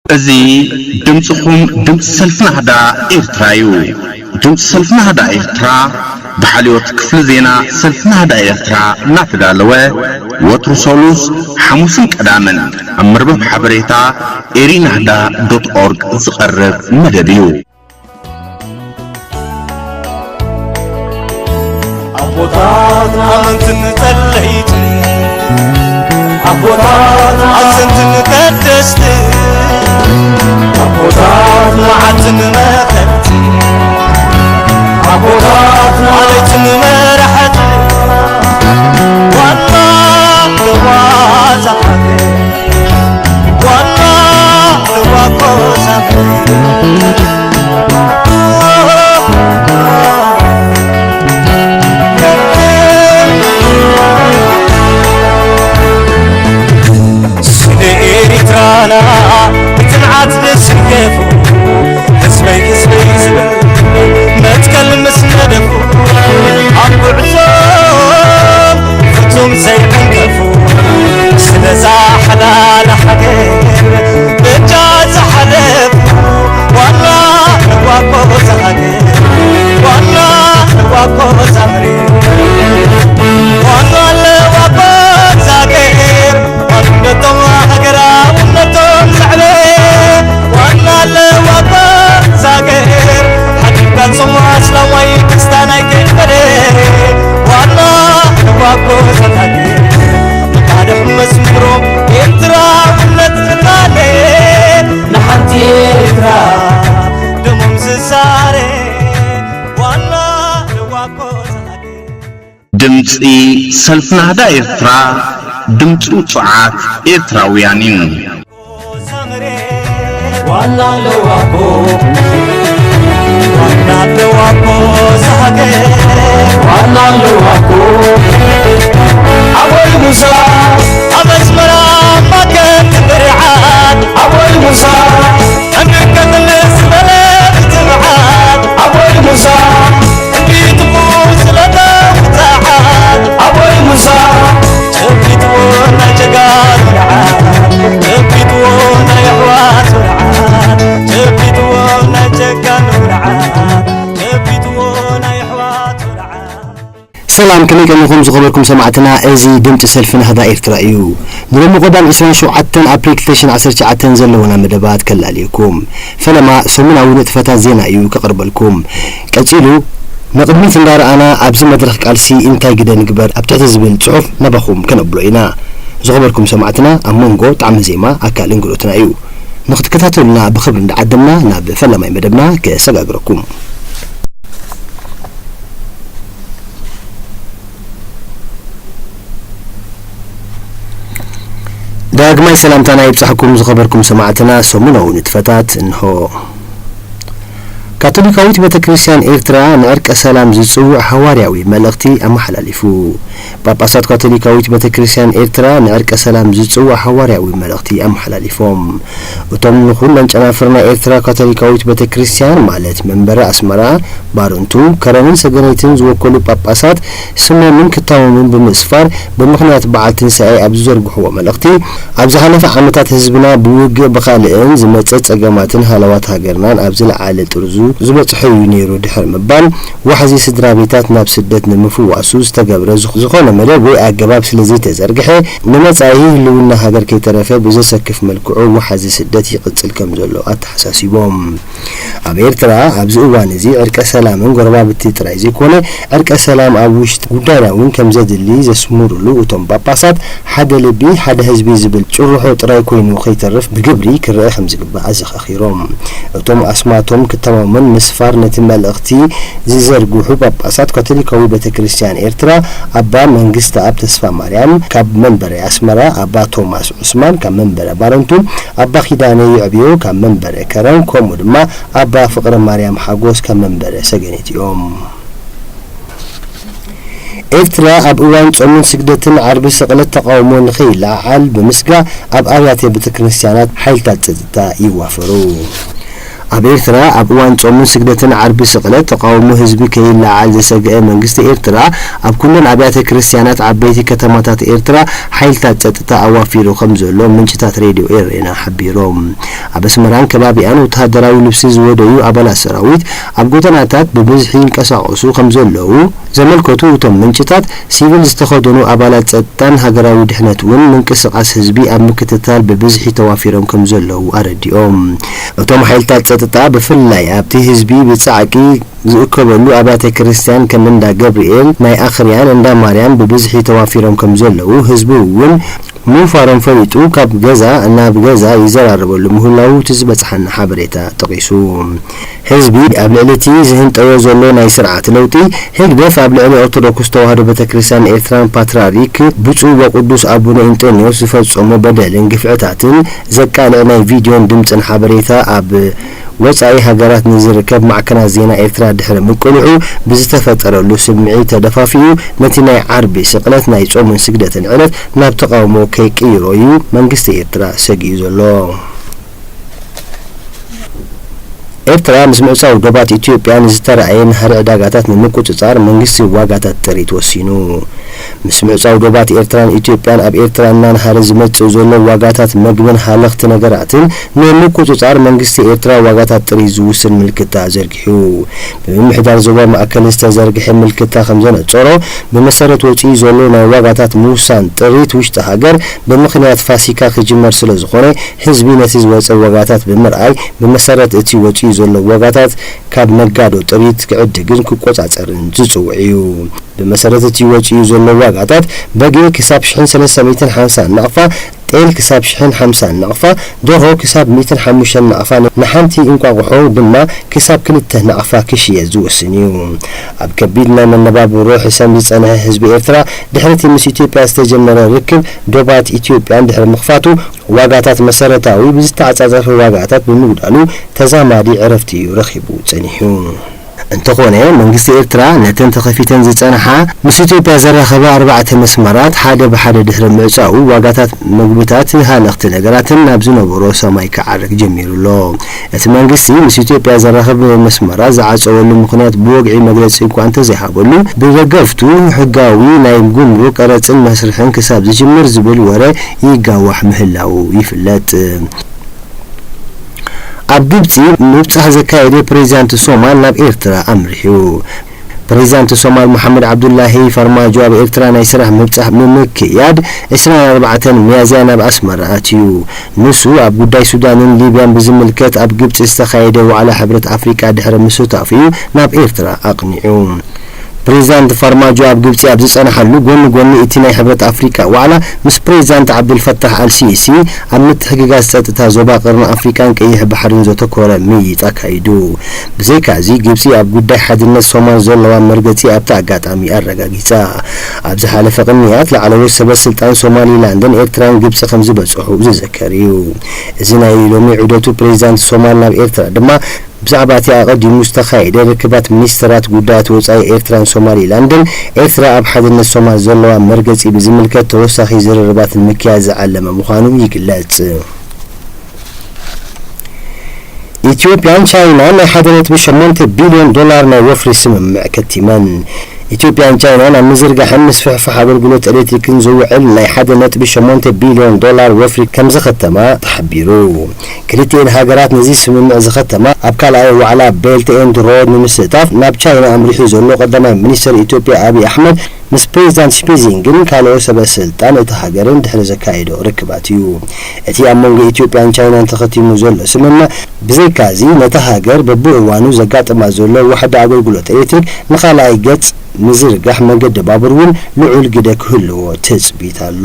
እዚ ድምጽኹም ድምጺ ሰልፊ ናህዳ ኤርትራ እዩ። ድምጺ ሰልፊ ናህዳ ኤርትራ ብሓልዮት ክፍሊ ዜና ሰልፊ ናህዳ ኤርትራ እናተዳለወ ወትሩ ሰሉስ፣ ሓሙስን ቀዳምን ኣብ መርበብ ሓበሬታ ኤሪናህዳ ዶት ኦርግ ዝቐርብ መደብ እዩ። ኣቦታት ኣመንትን ጸለይቲ፣ ኣቦታት ኣዘንትን ቀደስቲ፣ ኣቦታት መዓልትን መኸርቲ፣ ኣቦታት ማለትን መራሕቲ፣ ዋና ለዋዛ ሃገር፣ ዋና ለዋኮ ሳምሪ። ስለ ኤሪትራና ብጽንዓት ዝስከፉ፣ ህዝበይ ህዝበይ ዝብል መትከል ምስ ነደፉ፣ ኣብ ጉዕዞ ፍጹም ዘይዕንቀፉ፣ ስለዛ ሓላል ሃገር በጃ ዝሓለፉ፣ ዋና ለዋኮ ዝሃገር፣ ዋና ለዋኮ ዛምሪ፣ ዋና ለዋኮ ዛገር፣ ዋንነቶም ሃገራውነቶም ዘዕበ፣ ዋና ለዋኮ ዛገር፣ ሓድጋ ጽማ ኣስላማይ ክርስታናይ ከይፈለ፣ ዋና ለዋኮ ዛገር፣ ንቃልሕ መስምሮ ኤርትራውነት ዝቃለ፣ ንሓንቲ ኤርትራ ደሞም ዝዛረ፣ ዋና ለዋኮ ዛገር። ድምጺ ሰልፊ ናህዳ ኤርትራ፣ ድምጺ ውጹዓት ኤርትራውያን እዩ። ዋና ኣለዋ እኮ፣ ዋና ኣለዋ እኮ እዛ ሃገር፣ ዋና ኣለዋ እኮ። ኣቦይ ሙሳ ኣብ ኣስመራ ማከት ብርዓት፣ ኣቦይ ሙሳ እንከትል ዝበለ ብትብዓት፣ ኣቦይ ሙሳ እንዲትኩ ስለተውተዓት፣ ኣቦይ ሙሳ ጨቢጥዎ ናይ ጀጋኑ ደዓት፣ ጨቢጥዎ ናይ ኣሕዋቱ ደዓት፣ ጨቢጥዎ ናይ ጀጋኑ ደዓት፣ ጨቢጥዎ ናይ ኣሕዋቱ ደዓት። ሰላም፣ ከመይ ቀኒኹም ዝኸበርኩም ሰማዕትና? እዚ ድምጺ ሰልፊ ናህዳ ኤርትራ እዩ። ንሎሚ ቀዳም ዕስራን ሸውዓተን ኣፕሪል ክልተ ሽሕን ዓሰርተ ትሽዓተን ዘለውና መደባት ከላልየኩም። ፈለማ ሰሙናዊ ንጥፈታት ዜና እዩ ከቕርበልኩም። ቀጺሉ ንቕድሚት እንዳረኣና ኣብዚ መድረኽ ቃልሲ እንታይ ግደ ንግበር ኣብ ትሕቲ ዝብል ጽሑፍ ናባኹም ከነብሎ ኢና። ዝኸበርኩም ሰማዕትና፣ ኣብ መንጎ ጣዕመ ዜማ ኣካል እንግዶትና እዩ። ንኽትከታተሉና ብኽብሪ እንዳዓደምና ናብ ፈላማይ መደብና ከሰጋግረኩም። ዳግማይ ሰላምታና ይብጻሕኩም ዝኸበርኩም ሰማዕትና፣ ሰሙናዊ ንጥፈታት እንሆ። ካቶሊካዊት ቤተ ክርስቲያን ኤርትራ ንዕርቀ ሰላም ዝጽውዕ ሃዋርያዊ መልእኽቲ ኣመሓላሊፉ። ጳጳሳት ካቶሊካዊት ቤተ ክርስቲያን ኤርትራ ንዕርቀ ሰላም ዝጽውዕ ሃዋርያዊ መልእኽቲ ኣመሓላሊፎም። እቶም ንኹለን ጨናፍር ናይ ኤርትራ ካቶሊካዊት ቤተ ክርስቲያን፣ ማለት መንበረ ኣስመራ፣ ባረንቱ፣ ከረንን ሰገነይትን ዝወከሉ ጳጳሳት፣ ስሞምን ክታሞምን ብምስፋር፣ ብምኽንያት በዓል ትንሳኤ ኣብ ዝዘርግሕዎ መልእኽቲ፣ ኣብ ዝሓለፈ ዓመታት ህዝብና ብውግእ ብኻልእን ዝመጸ ጸገማትን ሃለዋት ሃገርናን ኣብ ዝለዓለ ጥርዙ ዝበጽሐ እዩ ነይሩ ድሕሪ ምባል፣ ዋሕዚ ስድራ ቤታት ናብ ስደት ንምፍዋሱ ዝተገብረ ዝኽ-፣ ዝኾነ መደብ ወይ ኣገባብ ስለ ዘይተዘርግሐ፣ ንመጻኢ ህልውና ሃገር ከይተረፈ ብዘሰክፍ መልክዑ ዋሕዚ ስደት ይቕጽል ከም ዘሎ ኣተሓሳሲቦም። ኣብ ኤርትራ ኣብዚ እዋን እዚ ዕርቀ ሰላምን ጎረባብቲ ጥራይ ዘይኮነ፣ ዕርቀ ሰላም ኣብ ውሽጢ ጉዳይና እውን ከም ዘድሊ ዘስምሩሉ እቶም ጳጳሳት፣ ሓደ ልቢ፣ ሓደ ህዝቢ ዝብል ጭርሖ ጥራይ ኮይኑ ከይተርፍ ብግብሪ ክረአ ከም ዝግባእ ኣዘኻኺሮም። እቶም ኣስማቶም ክተማመን ምስፋር ነቲ መልእኽቲ ዝዘርግሑ ጳጳሳት ካቶሊካዊ ቤተ ክርስቲያን ኤርትራ ኣባ መንግስተኣብ ተስፋ ማርያም ካብ መንበረ ኣስመራ፣ ኣባ ቶማስ ዑስማን ካብ መንበረ ባረንቱ፣ ኣባ ኪዳነ ይዕብዮ ካብ መንበረ ከረን፣ ከምኡ ድማ ኣባ ፍቕረ ማርያም ሓጎስ ካብ መንበረ ሰገኔት እዮም። ኤርትራ ኣብ እዋን ጾምን ስግደትን ዓርቢ ስቕለት ተቓውሞ ንኸይለዓዓል ብምስጋእ ኣብ ኣብያተ ቤተ ክርስቲያናት ሓይልታት ጸጥታ ይዋፈሩ። ኣብ ኤርትራ ኣብ እዋን ጾምን ስግደትን ዓርቢ ስቕለት ተቓውሞ ህዝቢ ከይለዓል ዘሰግአ መንግስቲ ኤርትራ፣ ኣብ ኩለን ኣብያተ ክርስትያናት ዓበይቲ ከተማታት ኤርትራ ሓይልታት ጸጥታ ኣዋፊሩ ከም ዘሎ ምንጭታት ሬድዮ ኤሬና ሓቢሮም። ኣብ ኣስመራን ከባቢኣን ወተሃደራዊ ልብሲ ዝወደዩ ኣባላት ሰራዊት ኣብ ጎደናታት ብብዝሒ ይንቀሳቐሱ ከም ዘለዉ ዘመልከቱ እቶም ምንጭታት፣ ሲቪል ዝተኸደኑ ኣባላት ጸጥታን ሃገራዊ ድሕነት እውን ምንቅስቓስ ህዝቢ ኣብ ምክትታል ብብዝሒ ተዋፊሮም ከም ዘለዉ ኣረዲኦም። እቶም ሓይልታት ጸጥታ ብፍላይ ኣብቲ ህዝቢ ብጻዕቂ ዝእከበሉ ኣብያተ ክርስትያን ከም እንዳ ገብርኤል፣ ናይ ኣኽርያን እንዳ ማርያም ብብዝሒ ተዋፊሮም ከም ዘለዉ፣ ህዝቢ እውን ምውፋሮም ፈሊጡ ካብ ገዛ ናብ ገዛ ይዘራረበሉ ምህላዉ እቲ ዝበጽሓና ሓበሬታ ጠቒሱ። ህዝቢ ኣብ ልዕሊ እቲ ዝህንጠዮ ዘሎ ናይ ስርዓት ለውጢ፣ ህግደፍ ኣብ ልዕሊ ኦርቶዶክስ ተዋህዶ ቤተክርስትያን ኤርትራን ፓትርያርክ ብፁዕ ወቅዱስ ኣቡነ እንጠንዮስ ዝፈጸሞ በደልን ግፍዕታትን ዘቃልዕ ናይ ቪድዮን ድምጽን ሓበሬታ ኣብ ወጻኢ ሃገራት ንዝርከብ ማዕከናት ዜና ኤርትራ ድሕሪ ምቅልሑ፣ ብዝተፈጠረሉ ስምዒት ተደፋፊኡ፣ ነቲ ናይ ዓርቢ ስቕለት ናይ ጾምን ስግደትን ዕለት ናብ ተቓውሞ ከይቅይሮ እዩ መንግስቲ ኤርትራ ሰጊኡ ዘሎ። ኤርትራ ምስ ምዕጻው ዶባት ኢትዮጵያ ንዝተራእየ ናህሪ ዕዳጋታት ንምቁጽጻር መንግስቲ ዋጋታት ጥሪት ወሲኑ። ምስ ምዕጻው ዶባት ኤርትራን ኢትዮጵያን ኣብ ኤርትራ እናንሃረ ዝመጽእ ዘሎ ዋጋታት መግብን ሃለኽቲ ነገራትን ንምቁጽጻር መንግስቲ ኤርትራ ዋጋታት ጥሪት ዝውስን ምልክታ ዘርጊሑ። ብምምሕዳር ዞባ ማእከል ዝተዘርግሐ ምልክታ ከም ዘነጸሮ፣ ብመሰረት ወጺኡ ዘሎ ናይ ዋጋታት ምውሳን ጥሪት ውሽጢ ሃገር ብምኽንያት ፋሲካ ክጅመር ስለ ዝኾነ፣ ህዝቢ ነቲ ዝወጸ ዋጋታት ብምርኣይ፣ ብመሰረት እቲ ወጺኡ ዘሎ ዋጋታት ካብ ነጋዶ ጥሪት ክዕድግን ክቆጻጸርን ዝጽውዕ እዩ። ብመሰረት እቲ ወጺኡ ዘሎ ዋጋታት፣ በጊዕ ክሳብ ሽሕን ሰለስተ ሚእትን ሓምሳን ናቕፋ፣ ጤል ክሳብ ሽሕን ሓምሳን ናቕፋ፣ ደርሆ ክሳብ ሚእትን ሓሙሽተን ናቕፋ፣ ንሓንቲ እንቋቑሖ ድማ ክሳብ ክልተ ናቕፋ ክሽየጥ ዝውስን እዩ። ኣብ ከቢድ ናይ መነባብሮ ሕሰም ዝጸንሐ ህዝቢ ኤርትራ፣ ድሕሪ እቲ ምስ ኢትዮጵያ ዝተጀመረ ርክብ፣ ዶባት ኢትዮጵያን ድሕሪ ምኽፋቱ፣ ዋጋታት መሰረታዊ ብዝተዓጻጸፈ ዋጋታት ብምጉዳሉ፣ ተዛማዲ ዕረፍቲ እዩ ረኺቡ ጸኒሑ። እንተኾነ፣ መንግስቲ ኤርትራ ነተን ተኸፊተን ዝጸንሓ ምስ ኢትዮጵያ ዘራኸባ ኣርባዕተ መስመራት ሓደ ብሓደ ድሕሪ ምዕጻዉ፣ ዋጋታት ምግብታት፣ ሃለኽቲ ነገራትን ናብ ዝነበሮ ሰማይ ክዓርግ ጀሚሩ ኣሎ። እቲ መንግስቲ ምስ ኢትዮጵያ ዘራኽብ መስመራት ዝዓጸወሉ ምኽንያት ብወግዒ መግለጺ እኳ እንተዘይሃበሉ፣ ብደገፍቱ ሕጋዊ ናይ ጉምሩክ ቀረጽን መስርሕን ክሳብ ዝጅምር ዝብል ወረ ይጋዋሕ ምህላዉ ይፍለጥ። ኣብ ግብጺ ምብጻሕ ዘካየደ ፕሬዚዳንት ሶማል ናብ ኤርትራ ኣምሪሑ። ፕሬዚዳንት ሶማል መሓመድ ዓብዱላሂ ፋርማጆ ኣብ ኤርትራ ናይ ስራሕ ምብጻሕ ብምክያድ፣ ዕስራን ኣርባዕተን ሚያዝያ ናብ ኣስመራ ኣትዩ። ንሱ ኣብ ጉዳይ ሱዳንን ሊብያን ብዝምልከት ኣብ ግብጺ ዝተኻየደ ዋዕላ ሕብረት ኣፍሪቃ ድሕሪ ምስታፉ እዩ ናብ ኤርትራ ኣቕኒዑ። ፕሬዚዳንት ፋርማጆ ኣብ ግብጺ ኣብ ዝጸንሓሉ፣ ጎኒ ጎኒ እቲ ናይ ሕብረት ኣፍሪቃ ዋዕላ፣ ምስ ፕሬዚዳንት ዓብዱልፈታሕ ኣልሲሲ ኣብ ምትሕግጋዝ ጸጥታ ዞባ ቀርኒ ኣፍሪቃን ቀይሕ ባሕርን ዘተኮረ ምይይጥ ኣካይዱ። ብዘይካዚ፣ ግብጺ ኣብ ጉዳይ ሓድነት ሶማል ዘለዋ መርገጺ ኣብቲ ኣጋጣሚ ኣረጋጊጻ። ኣብ ዝሓለፈ ቅንያት፣ ላዕለዎት ሰበ ስልጣን ሶማሊላንድን ኤርትራን ግብጺ ከም ዝበጽሑ ዝዝከር እዩ። እዚ ናይ ሎሚ ዑደቱ ፕሬዚዳንት ሶማል ናብ ኤርትራ ድማ፣ ብዛዕባ እቲ ኣቐዲሙ ዝተኻየደ ርክባት ሚኒስተራት ጉዳያት ወጻኢ ኤርትራን ሶማሊላንድን፣ ኤርትራ ኣብ ሓድነት ሶማል ዘለዋ መርገጺ ብዝምልከት ተወሳኺ ዝርርባት ንምክያድ ዝዓለመ ምዃኑ ይግለጽ። ኢትዮጵያን ቻይናን ናይ ሓደ ነጥቢ ሸሞንተ ቢልዮን ዶላር ናይ ወፍሪ ስምምዕ ከቲመን። ኢትዮጵያን ቻይናን ኣብ ምዝርጋሕን ምስፍሕፋሕ ኣገልግሎት ኤሌክትሪክን ዝውዕል ናይ ሓደ ነጥቢ ሸሞንተ ቢልዮን ዶላር ወፍሪ ከም ዝኸተማ ተሓቢሩ። ክልቲኤን ሃገራት ነዚ ስምምዕ ዝኸተማ፣ ኣብ ካልኣይ ዋዕላ ቤልት ኤንድ ሮድ ንምስእታፍ ናብ ቻይና ኣምሪሑ ዘሎ ቀዳማይ ሚኒስተር ኢትዮጵያ ኣብይ ኣሕመድ፣ ምስ ፕሬዚዳንት ሺ ጂንፒንግን ካልኦት ሰበ ስልጣን እታ ሃገርን ድሕሪ ዘካየዶ ርክባት እዩ። እቲ ኣብ መንጎ ኢትዮጵያን ቻይናን ተኸቲሙ ዘሎ ስምምዕ፣ ብዘይካዚ ነታ ሃገር በብእዋኑ ዘጋጥማ ዘሎ ዋሕዲ ኣገልግሎት ኤሌክትሪክ ንኻልኣይ ገጽ ምዝርጋሕ መገዲ ባቡር እውን ልዑል ግደ ክህልዎ ትጽቢት ኣሎ።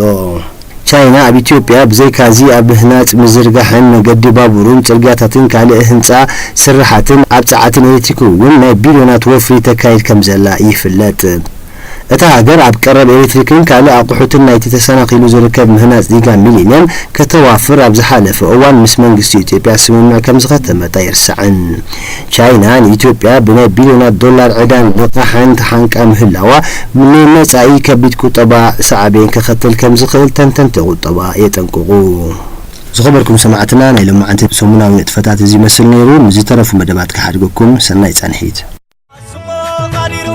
ቻይና ኣብ ኢትዮጵያ ብዘይካዚ ኣብ ምህናጽ ምዝርጋሕን መገዲ ባቡርን ጽርግያታትን ካልእ ህንጻ ስርሓትን ኣብ ጸዓትን ኤሌክትሪክ እውን ናይ ቢልዮናት ወፍሪ ተካይድ ከም ዘላ ይፍለጥ። እታ ሃገር ኣብ ቀረብ ኤሌክትሪክን ካልእ ኣቑሑትን ናይቲ ተሰናኺሉ ዝርከብ ምህናጽ ዲጋ ሚሊንየም ከተዋፍር ኣብ ዝሓለፈ እዋን ምስ መንግስቲ ኢትዮጵያ ስምምዕ ከም ዝኸተመት ኣይርሳዕን። ቻይና ንኢትዮጵያ ብናይ ቢልዮናት ዶላር ዕዳን ልቓሕን ተሓንቃ ምህላዋ፣ ንመጻኢ ከቢድ ቁጠባ ሳዕቤን ከኸትል ከም ዝኽእል ተንተንቲ ቁጠባ የጠንቅቑ። ዝኸበርኩም ሰማዕትና፣ ናይ ሎማዓንቲ ሰሙናዊ ንጥፈታት እዚ ይመስል ነይሩ። ንዝተረፉ መደባት ክሓድገኩም፣ ሰናይ ጻንሒት። ኣስሞ ቃዲሩ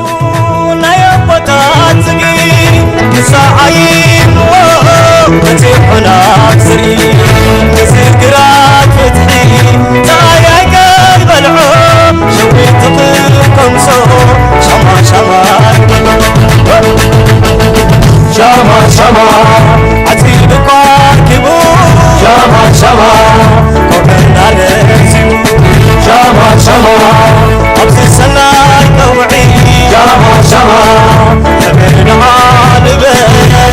ናይ ኣቦታት ጽግኢ፣ ንሳ ዓይንዎ በጺሑና ዝርኢ፣ እዚ ግራት ፍትሒ፣ ጻያይ ቀልበልዖ፣ ሸዊት ትኽል ከምሶ፣ ሻማ ሻማ፣ ሻማ ሻማ፣ ዓጺዱ እኳ ኪቡ፣ ሻማ ሻማ፣ ቆርበና ነሲቡ፣ ሻማ ሻማ፣ ኣብዚ ሰናይ ቀውዒ፣ ሻማ ሻማ፣ ሕብርና ንበል፣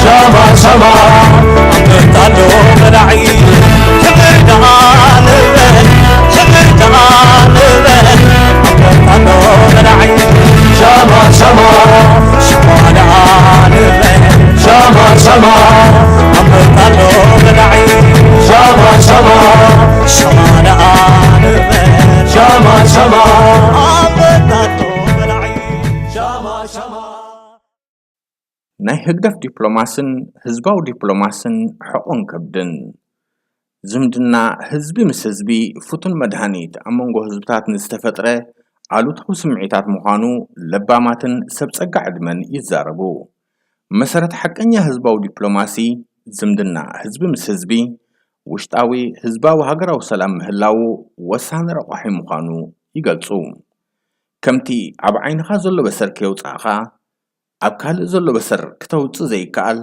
ሻማ ሻማ፣ ኣንበጣ ኣሎ በላዒ፣ ሕብርና ንበል፣ ሕብርና ንበል፣ ኣንበጣ ኣሎ በላዒ፣ ሻማ ሻማ፣ ሻማ ደኣ ንበል፣ ሻማ ሻማ፣ ኣንበጣ ኣሎ በላዒ፣ ሻማ ሻማ፣ ሻማ ደኣ ንበል፣ ሻማ ሻማ፣ ኣንበጣ ኣሎ በላዒ፣ ሻማ ሻማ። ናይ ህግደፍ ዲፕሎማስን ህዝባዊ ዲፕሎማስን ሕቖን ከብድን። ዝምድና ህዝቢ ምስ ህዝቢ ፍቱን መድሃኒት ኣብ መንጎ ህዝብታት ንዝተፈጥረ ኣሉታዊ ስምዒታት ምዃኑ ለባማትን ሰብ ጸጋ ዕድመን ይዛረቡ። መሰረት ሓቀኛ ህዝባዊ ዲፕሎማሲ፣ ዝምድና ህዝቢ ምስ ህዝቢ፣ ውሽጣዊ ህዝባዊ ሃገራዊ ሰላም ምህላዉ ወሳኒ ረቋሒ ምዃኑ ይገልጹ። ከምቲ ኣብ ዓይንኻ ዘሎ በሰር ከየውጻእኻ፣ ኣብ ካልእ ዘሎ በሰር ክተውጽእ ዘይከኣል፣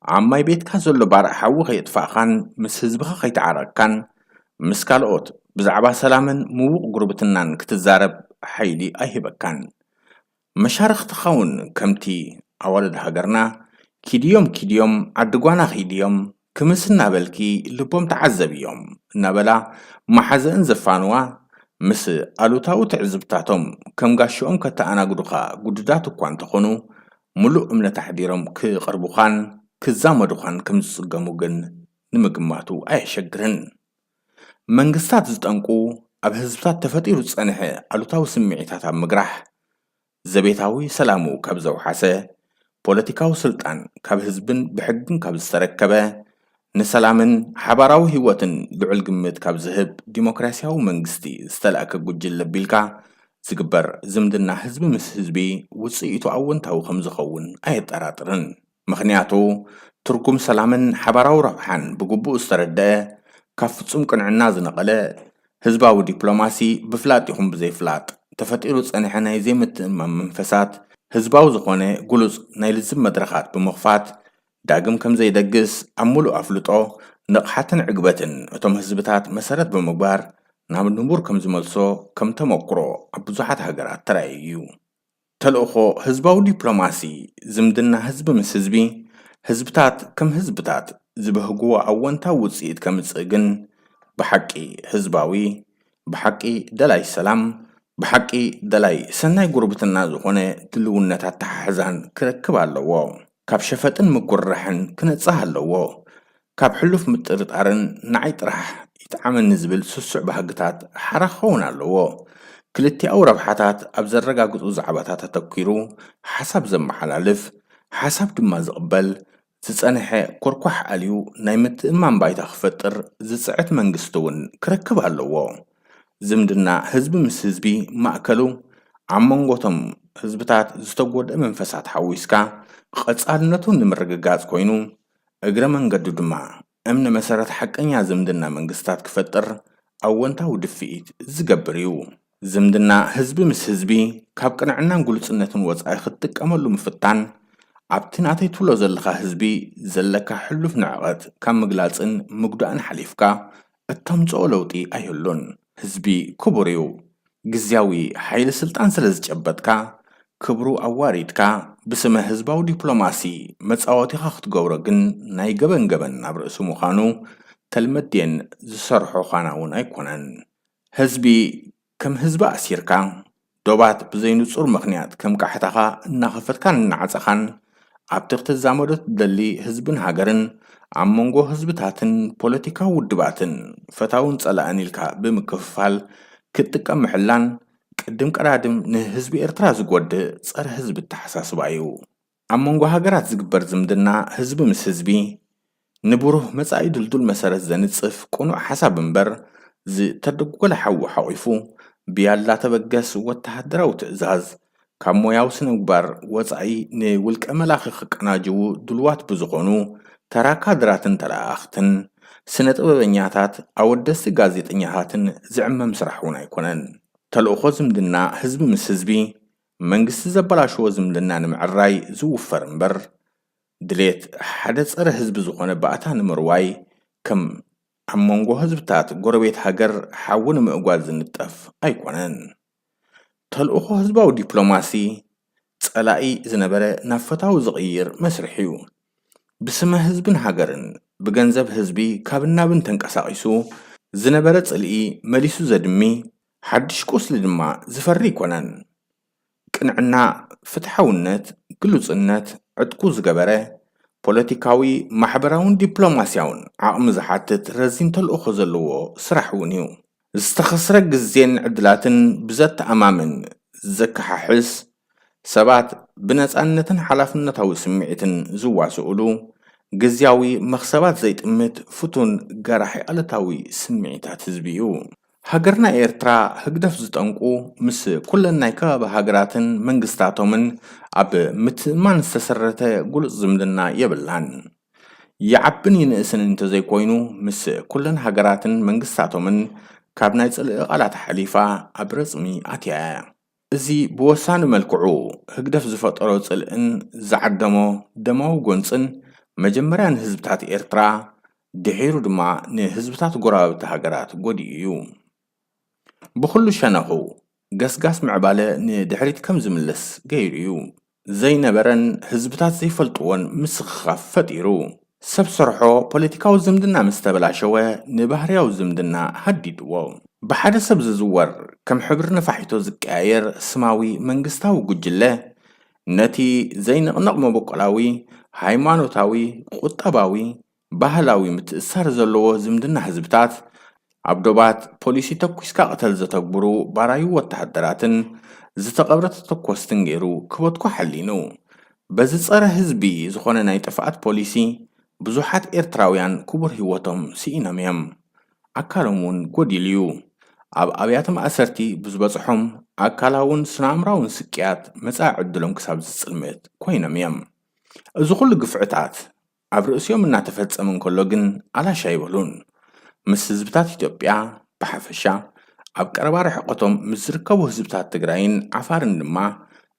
ኣብ ማይ ቤትካ ዘሎ ባርዕ ሓዊ ከየጥፋእኻን ምስ ህዝብኻ ከይተዓረቕካን፣ ምስ ካልኦት ብዛዕባ ሰላምን ምዉቕ ጉርብትናን ክትዛረብ ሓይሊ ኣይህበካን። መሻርኽትኻ እውን ከምቲ ኣዋልድ ሃገርና፣ "ኪድዮም ኪድዮም ዓዲ ጓና ኪድዮም፣ ክምስ እናበልኪ ልቦም ተዓዘብዮም" እናበላ መሓዘእን ዘፋንዋ፣ ምስ ኣሉታዊ ትዕዝብታቶም ከም ጋሽኦም ከተኣናግዱኻ ግዱዳት እኳ እንተኾኑ፣ ምሉእ እምነት ኣሕዲሮም ክቐርቡኻን ክዛመዱኻን ከም ዝጽገሙ ግን ንምግማቱ ኣየሸግርን። መንግስታት ዝጠንቁ፣ ኣብ ህዝብታት ተፈጢሩ ዝጸንሐ ኣሉታዊ ስምዒታት ኣብ ምግራሕ፣ ዘቤታዊ ሰላሙ ካብ ዘውሓሰ፣ ፖለቲካዊ ስልጣን ካብ ህዝብን ብሕግን ካብ ዝተረከበ፣ ንሰላምን ሓባራዊ ህይወትን ልዑል ግምት ካብ ዝህብ ዲሞክራሲያዊ መንግስቲ ዝተላእከ ጉጅለ ኣቢልካ ዝግበር ዝምድና ህዝቢ ምስ ህዝቢ ውጽኢቱ ኣወንታዊ ከም ዝኸውን ኣየጠራጥርን። ምኽንያቱ፣ ትርጉም ሰላምን ሓባራዊ ረብሓን ብግቡእ ዝተረደአ፣ ካብ ፍጹም ቅንዕና ዝነቐለ፣ ህዝባዊ ዲፕሎማሲ ብፍላጥ ይኹን ብዘይፍላጥ ተፈጢሩ ዝጸንሐ ናይ ዘይምትእምማን መንፈሳት፣ ህዝባዊ ዝኾነ ግሉጽ ናይ ልዝብ መድረኻት ብምኽፋት፣ ዳግም ከም ዘይደግስ ኣብ ምሉእ ኣፍልጦ፣ ንቕሓትን ዕግበትን እቶም ህዝብታት መሰረት ብምግባር፣ ናብ ንቡር ከም ዝመልሶ ከም ተመኩሮ ኣብ ብዙሓት ሃገራት ተራእዩ እዩ። ተልእኾ ህዝባዊ ዲፕሎማሲ፣ ዝምድና ህዝቢ ምስ ህዝቢ፣ ህዝብታት ከም ህዝብታት ዝበህግዎ ኣወንታዊ ውጽኢት ከምጽእ ግን፣ ብሓቂ ህዝባዊ፣ ብሓቂ ደላይ ሰላም፣ ብሓቂ ደላይ ሰናይ ጉርብትና ዝኾነ ድልውነት ኣተሓሕዛን ክረክብ ኣለዎ። ካብ ሸፈጥን ምጉርራሕን ክነጽህ ኣለዎ። ካብ ሕሉፍ ምጥርጣርን ንዓይ ጥራሕ ይጥዓመኒ ዝብል ስሱዕ ባህግታት ሓራ ክኸውን ኣለዎ። ክልቲኣዊ ረብሓታት ኣብ ዘረጋግጹ ዛዕባታት ኣተኲሩ ሓሳብ ዘመሓላልፍ፣ ሓሳብ ድማ ዝቕበል፣ ዝጸንሐ ኮርኳሕ ኣልዩ ናይ ምትእምማን ባይታ ክፈጥር ዝጽዕት መንግስቲ እውን ክረክብ ኣለዎ። ዝምድና ህዝቢ ምስ ህዝቢ ማእከሉ ኣብ መንጎቶም ህዝብታት ዝተጎድአ መንፈሳት ሓዊስካ ቀጻልነቱ ንምርግጋጽ ኮይኑ፣ እግረ መንገዱ ድማ እምነ መሰረት ሓቀኛ ዝምድና መንግስታት ክፈጥር ኣወንታዊ ድፍኢት ዝገብር እዩ። ዝምድና ህዝቢ ምስ ህዝቢ ካብ ቅንዕናን ግሉጽነትን ወጻኢ ክትጥቀመሉ ምፍታን፣ ኣብቲ ናተይ ትብሎ ዘለኻ ህዝቢ ዘለካ ሕሉፍ ንዕቐት ካብ ምግላጽን ምግዳእን ሓሊፍካ እተምጽኦ ለውጢ ኣይህሉን። ህዝቢ ክቡር እዩ። ግዝያዊ ሓይሊ ስልጣን ስለ ዝጨበጥካ፣ ክብሩ ኣዋሪድካ፣ ብስመ ህዝባዊ ዲፕሎማሲ መጻወቲኻ ክትገብሮ ግን ናይ ገበን ገበን ናብ ርእሱ ምዃኑ ተልመዴን ዝሰርሖ ዃና እውን ኣይኮነን። ህዝቢ ከም ህዝቢ ኣሲርካ፣ ዶባት ብዘይንጹር ምኽንያት ከም ቃሕታኻ እናኸፈትካን እናዓጸኻን፣ ኣብቲ ክትዛመዶ ትደሊ ህዝብን ሃገርን፣ ኣብ መንጎ ህዝብታትን ፖለቲካዊ ውድባትን፣ ፈታውን ጸላእን ኢልካ ብምክፍፋል ክትጥቀም ምሕላን፣ ቅድም ቀዳድም ንህዝቢ ኤርትራ ዝጎድእ ጸረ ህዝቢ ኣተሓሳስባ እዩ። ኣብ መንጎ ሃገራት ዝግበር ዝምድና ህዝቢ ምስ ህዝቢ፣ ንብሩህ መጻኢ ድልዱል መሰረት ዘንጽፍ ቅኑዕ ሓሳብ እምበር፣ ዝተደጎለ ሓዊ ሓቒፉ ብያላ ተበገስ ወተሃደራዊ ትእዛዝ ካብ ሞያዊ ስነ-ምግባር ወጻኢ ንውልቀ መላኺ ክቀናጅዉ ድልዋት ብዝኾኑ ተራ ካድራትን ተለኣኣኽትን ስነ ጥበበኛታት ኣወደስቲ ጋዜጠኛታትን ዝዕመም ስራሕ እውን ኣይኮነን። ተልእኾ ዝምድና ህዝቢ ምስ ህዝቢ፣ መንግስቲ ዘበላሽዎ ዝምድና ንምዕራይ ዝውፈር እምበር፣ ድሌት ሓደ ጸረ ህዝቢ ዝኾነ ባእታ ንምርዋይ ከም ኣብ መንጎ ህዝብታት ጎረቤት ሃገር ሓዊ ንምእጓል ዝንጠፍ ኣይኮነን። ተልእኾ ህዝባዊ ዲፕሎማሲ ጸላኢ ዝነበረ ናብ ፈታዊ ዝቕይር መስርሕ እዩ። ብስመ ህዝብን ሃገርን ብገንዘብ ህዝቢ ካብን ናብን ተንቀሳቒሱ ዝነበረ ጽልኢ መሊሱ ዘድሚ፣ ሓድሽ ቁስሊ ድማ ዝፈሪ ኣይኮነን። ቅንዕና፣ ፍትሓውነት፣ ግሉጽነት ዕጥቁ ዝገበረ፣ ፖለቲካዊ፣ ማሕበራውን ዲፕሎማስያውን ዓቕሚ ዝሓትት ረዚን ተልእኾ ዘለዎ ስራሕ እውን እዩ። ዝተኸስረ ግዜን ዕድላትን ብዘተኣማምን ዘከሓሕስ፣ ሰባት ብነጻነትን ሓላፍነታዊ ስምዒትን ዝዋስኡሉ፣ ግዝያዊ መኽሰባት ዘይጥምት ፍቱን ገራሒ ኣለታዊ ስምዒታት ህዝቢ እዩ። ሃገርና ኤርትራ ህግደፍ ዝጠንቁ ምስ ኩለን ናይ ከባቢ ሃገራትን መንግስታቶምን ኣብ ምትእማን ዝተሰረተ ግሉጽ ዝምድና የብላን። ይዓብን ይንእስን እንተዘይኮይኑ ምስ ኩለን ሃገራትን መንግስታቶምን ካብ ናይ ጽልኢ ቃላት ሓሊፋ ኣብ ረጽሚ ኣትያ እያ። እዚ ብወሳኒ መልክዑ ህግደፍ ዝፈጠሮ ጽልእን ዝዓደሞ ደማዊ ጎንጽን መጀመርያ ንህዝብታት ኤርትራ ድሒሩ ድማ ንህዝብታት ጎረባብቲ ሃገራት ጎዲኡ እዩ። ብኹሉ ሸነኹ ገስጋስ ምዕባለ ንድሕሪት ከም ዝምለስ ገይሩ እዩ። ዘይነበረን ህዝብታት ዘይፈልጥዎን ምስኽኻፍ ፈጢሩ። ሰብ ሰርሖ ፖለቲካዊ ዝምድና ምስ ተበላሸወ ንባህርያዊ ዝምድና ሃዲድዎ። ብሓደ ሰብ ዝዝወር ከም ሕብሪ ነፋሒቶ ዝቀያየር ስማዊ መንግስታዊ ጉጅለ ነቲ ዘይንቕነቕ መበቆላዊ፣ ሃይማኖታዊ፣ ቁጠባዊ፣ ባህላዊ ምትእሳር ዘለዎ ዝምድና ህዝብታት ኣብ ዶባት ፖሊሲ ተኩስካ ቅተል ዘተግብሩ ባራዩ ወተሃደራትን ዝተቐብረ ተተኮስትን ገይሩ ክበትኮ ሓሊኑ። በዚ ጸረ ህዝቢ ዝኾነ ናይ ጥፍኣት ፖሊሲ ብዙሓት ኤርትራውያን ክቡር ህይወቶም ስኢኖም እዮም። ኣካሎም እውን ጎዲሉ እዩ። ኣብ ኣብያተ ማእሰርቲ ብዝበጽሖም ኣካላውን ስነ-ኣእምራውን ስቅያት መጻኢ ዕድሎም ክሳብ ዝጽልምት ኮይኖም እዮም። እዚ ኩሉ ግፍዕታት ኣብ ርእሲኦም እናተፈጸመ እንከሎ ግን ኣላሽ ኣይበሉን። ምስ ህዝብታት ኢትዮጵያ ብሓፈሻ፣ ኣብ ቀረባ ርሕቀቶም ምስ ዝርከቡ ህዝብታት ትግራይን ዓፋርን ድማ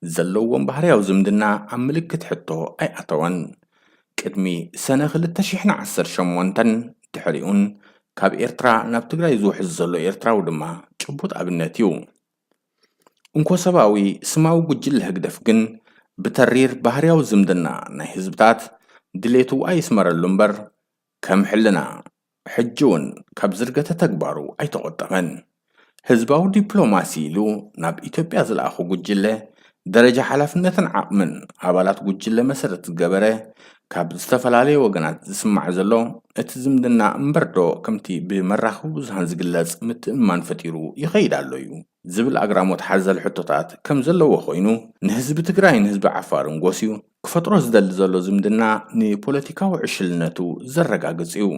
ዘለዎም ባህርያዊ ዝምድና ኣብ ምልክት ሕቶ ኣይኣተወን። ቅድሚ ሰነ ክልተ ሽሕን ዓሰርተ ሸሞንተን ድሕሪኡን ካብ ኤርትራ ናብ ትግራይ ዝውሕዝ ዘሎ ኤርትራዊ ድማ ጭቡጥ ኣብነት እዩ። እንኮ ሰባዊ ስማዊ ጉጅለ ህግደፍ ግን ብተሪር ባህርያዊ ዝምድና ናይ ህዝብታት ድሌቱ ኣይስመረሉ እምበር ከም ሕልና ሕጂ እውን ካብ ዝርገተ ተግባሩ ኣይተቖጠበን። ህዝባዊ ዲፕሎማሲ ኢሉ ናብ ኢትዮጵያ ዝለኣኹ ጉጅለ ደረጃ ሓላፍነትን ዓቕምን ኣባላት ጉጅለ መሰረት ዝገበረ ካብ ዝተፈላለየ ወገናት ዝስማዕ ዘሎ እቲ ዝምድና እምበርዶ ከምቲ ብመራኸቢ ብዙሃን ዝግለጽ ምትእምማን ፈጢሩ ይኸይድ ኣሎ እዩ ዝብል ኣግራሞት ሓዘል ሕቶታት ከም ዘለዎ ኮይኑ ንህዝቢ ትግራይን ህዝቢ ዓፋርን ጎስዩ ክፈጥሮ ዝደሊ ዘሎ ዝምድና ንፖለቲካዊ ዕሽልነቱ ዘረጋግጽ እዩ።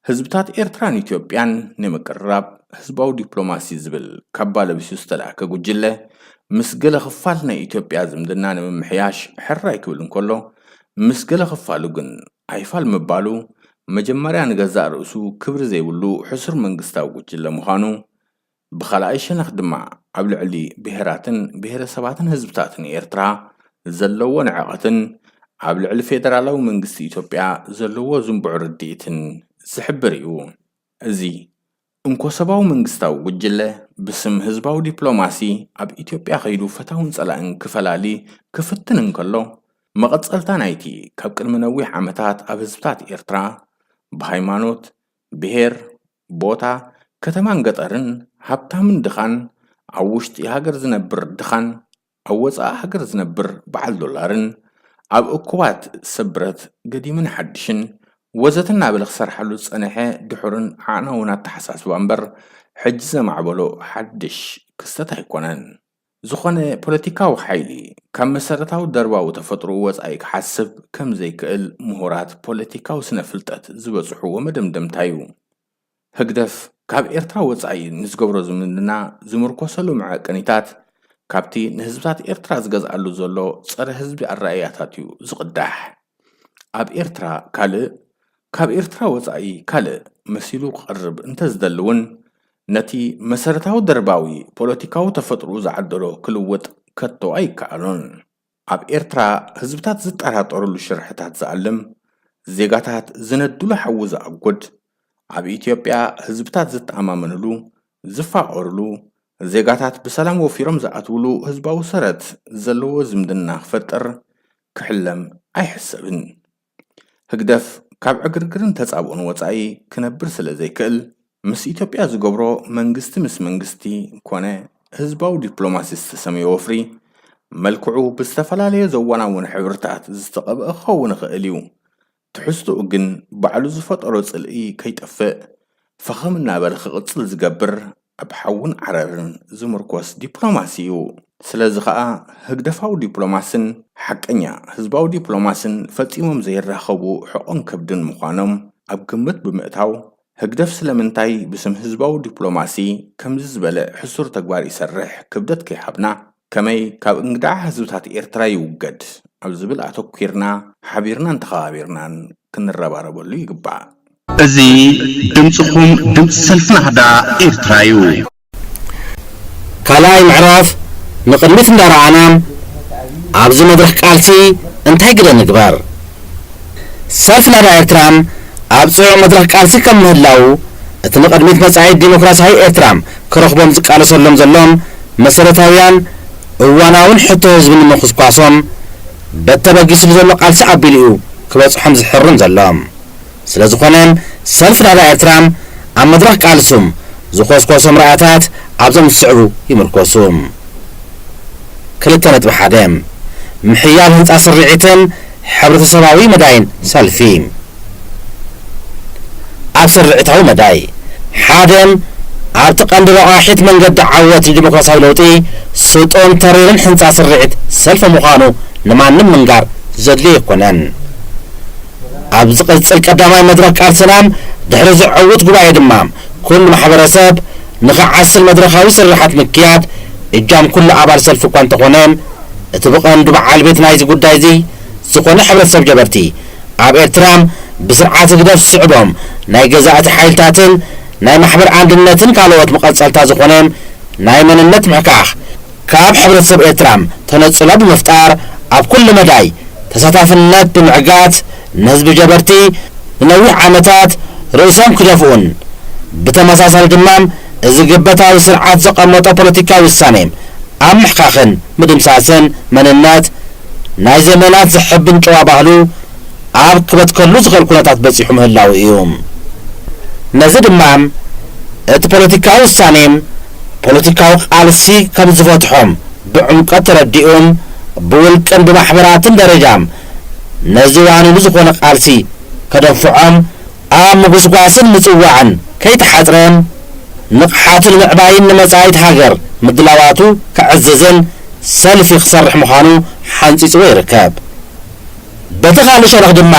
ህዝብታት ኤርትራን ኢትዮጵያን ንምቅርራብ ህዝባዊ ዲፕሎማሲ ዝብል ካባ ለቢሱ ዝተላእከ ጉጅለ ምስ ገለ ክፋል ናይ ኢትዮጵያ ዝምድና ንምምሕያሽ ሕራይ ክብል እንከሎ ምስ ገለ ክፋሉ ግን ኣይፋል ምባሉ መጀመርያ ንገዛእ ርእሱ ክብሪ ዘይብሉ ሕሱር መንግስታዊ ጉጅለ ምዃኑ ብኻልኣይ ሸነኽ ድማ ኣብ ልዕሊ ብሄራትን ብሄረሰባትን ህዝብታትን ኤርትራ ዘለዎ ንዕቐትን ኣብ ልዕሊ ፌደራላዊ መንግስቲ ኢትዮጵያ ዘለዎ ዝንቡዕ ርድኢትን ዝሕብር እዩ። እዚ እንኮሰባዊ መንግስታዊ ጉጅለ ብስም ህዝባዊ ዲፕሎማሲ ኣብ ኢትዮጵያ ከይዱ ፈታውን ጸላእን ክፈላሊ ክፍትን እንከሎ መቐጸልታ ናይቲ ካብ ቅድሚ ነዊሕ ዓመታት ኣብ ህዝብታት ኤርትራ ብሃይማኖት፣ ብሄር፣ ቦታ፣ ከተማን ገጠርን፣ ሃብታምን ድኻን፣ ኣብ ውሽጢ ሃገር ዝነብር ድኻን፣ ኣብ ወጻኢ ሃገር ዝነብር በዓል ዶላርን፣ ኣብ እኩባት ሰብ ብረት ገዲምን ሓድሽን ወዘተ እናበለ ክሰርሓሉ ዝጸንሐ ድሑርን ዓዕናውን ኣተሓሳስባ እምበር ሕጂ ዘማዕበሎ ሓድሽ ክስተት ኣይኮነን። ዝኾነ ፖለቲካዊ ሓይሊ ካብ መሰረታዊ ደርባዊ ተፈጥሮኡ ወጻኢ ክሓስብ ከም ዘይክእል ምሁራት ፖለቲካዊ ስነ-ፍልጠት ዝበጽሕዎ መደምደምታ እዩ። ህግደፍ ካብ ኤርትራ ወጻኢ ንዝገብሮ ዝምድና ዝምርኮሰሉ መዐቀኒታት ካብቲ ንህዝብታት ኤርትራ ዝገዝኣሉ ዘሎ ጸረ ህዝቢ ኣረኣእያታት እዩ ዝቕዳሕ። ኣብ ኤርትራ ካልእ፣ ካብ ኤርትራ ወጻኢ ካልእ መሲሉ ክቐርብ እንተዝደሊ እውን፣ ነቲ መሰረታዊ ደርባዊ ፖለቲካዊ ተፈጥሮኡ ዝዓደሎ ክልውጥ ከቶ ኣይከኣሎን። ኣብ ኤርትራ ህዝብታት ዝጠራጠሩሉ ሽርሕታት ዝኣልም፣ ዜጋታት ዝነድሉ ሓዊ ዝኣጉድ፣ ኣብ ኢትዮጵያ ህዝብታት ዝተኣማመንሉ፣ ዝፋቐርሉ፣ ዜጋታት ብሰላም ወፊሮም ዝኣትውሉ ህዝባዊ ሰረት ዘለዎ ዝምድና ክፈጥር ክሕለም ኣይሕሰብን። ህግደፍ ካብ ዕግርግርን ተጻብኦን ወጻኢ ክነብር ስለ ዘይክእል፣ ምስ ኢትዮጵያ ዝገብሮ መንግስቲ ምስ መንግስቲ ኮነ ህዝባዊ ዲፕሎማሲ ዝተሰመየ ወፍሪ፣ መልክዑ ብዝተፈላለየ ዘዋናውን ሕብርታት ዝተቐብአ ክኸውን ይኽእል እዩ። ትሕዝትኡ ግን ባዕሉ ዝፈጠሮ ጽልኢ ከይጠፍእ፣ ፈኸም እናበለ ክቕጽል ዝገብር፣ ኣብ ሓውን ዓረርን ዝምርኮስ ዲፕሎማሲ እዩ። ስለዚ ኸኣ ህግደፋዊ ዲፕሎማስን ሓቀኛ ህዝባዊ ዲፕሎማስን ፈጺሞም ዘይራኸቡ ሕቖን ከብድን ምዃኖም ኣብ ግምት ብምእታው፣ ህግደፍ ስለምንታይ ብስም ህዝባዊ ዲፕሎማሲ ከምዚ ዝበለ ሕሱር ተግባር ይሰርሕ ክብደት ከይሃብና፣ ከመይ ካብ እንግድዓ ህዝብታት ኤርትራ ይውገድ ኣብ ዝብል ኣተኲርና፣ ሓቢርናን ተኸባቢርናን ክንረባረበሉ ይግባእ። እዚ ድምጽኹም፣ ድምጺ ሰልፊ ናህዳ ኤርትራ እዩ። ካልኣይ ምዕራፍ ንቕድሚት እንዳረኣና፣ ኣብዚ መድረኽ ቃልሲ እንታይ ግደ ንግበር? ሰልፊ ናህዳ ኤርትራ ኣብ ጽዑቕ መድረኽ ቃልሲ ከም ምህላዉ፣ እቲ ንቕድሚት መጻኢ ዲሞክራሲያዊ ኤርትራ ክረኽቦም ዝቃለሰሎም ዘሎም መሰረታውያን እዋናውን ሕቶ ህዝቢ ንምኹስኳሶም በተበጊሱ ብዘሎ ቃልሲ ኣቢሉ እዩ ክበጽሖም ዝሕርን ዘሎ። ስለ ዝኾነ፣ ሰልፊ ናህዳ ኤርትራ ኣብ መድረኽ ቃልሱ ዝኾስኮሶም ራእያታት ኣብዞም ዝስዕቡ ይምርኮሱ። ክልተ ነጥቢ ሓደ፣ ምሕያል ህንጻ ስርዒትን ሕብረተሰባዊ መዳይን ሰልፊ። ኣብ ስርዒታዊ መዳይ፣ ሓደ፣ ኣብቲ ቀንዲ ረቋሒት መንገዲ ዓወት ንዲሞክራሲያዊ ለውጢ ስጡም ተሪርን ህንጻ ስርዒት ሰልፊ ምዃኑ ንማንም ምንጋር ዘድልዮ ኣይኮነን። ኣብ ዝቕጽል ቀዳማይ መድረኽ ቃልስና፣ ድሕሪ ዝዕውት ጉባኤ ድማ፣ ኩሉ ማሕበረሰብ ንኽዓስል መድረኻዊ ስርሓት ምክያድ እጃም ኩሉ ኣባል ሰልፊ እኳ እንተኾነ፣ እቲ ብቐንዱ በዓል ቤት ናይዚ ጉዳይ እዚ ዝኾነ ሕብረተሰብ ጀበርቲ፣ ኣብ ኤርትራ ብስርዓት ህግደፍ ዝስዕቦም ናይ ገዛእቲ ሓይልታትን ናይ ማሕበር ኣንድነትን ካልኦት መቐጸልታ ዝኾነ ናይ መንነት ምሕካኽ፣ ካብ ሕብረተሰብ ኤርትራ ተነጽሎ ብምፍጣር፣ ኣብ ኩሉ መዳይ ተሳታፍነት ብምዕጋት፣ ንህዝቢ ጀበርቲ ንነዊሕ ዓመታት ርእሶም ክደፍኡን፣ ብተመሳሳሊ ድማ፣ እዚ ግበታዊ ስርዓት ዘቐመጦ ፖለቲካዊ ውሳኔ ኣብ ምሕካኽን ምድምሳስን መንነት ናይ ዘመናት ዝሕብን ጨዋ ባህሉ ኣብ ክበትከሉ ዝኽእል ኩነታት በጺሑ ምህላዉ እዩ። ነዚ ድማ፣ እቲ ፖለቲካዊ ውሳኔ ፖለቲካዊ ቃልሲ ከም ዝፈትሖም ብዕምቆት ተረዲኡ፣ ብውልቅን ብማሕበራትን ደረጃ ነዚ ዋኒኑ ዝኾነ ቃልሲ ከደንፍዖም፣ ኣብ ምጉስጓስን ምጽዋዕን ከይተሓጽረ፣ ንቕሓቱ ንምዕባይን ንመጻኢት ሃገር ምድላዋቱ ከዕዝዝን ሰልፊ ክሰርሕ ምዃኑ ሓንጺጽዎ ይርከብ። በቲ ካልእ ሸነኽ ድማ፣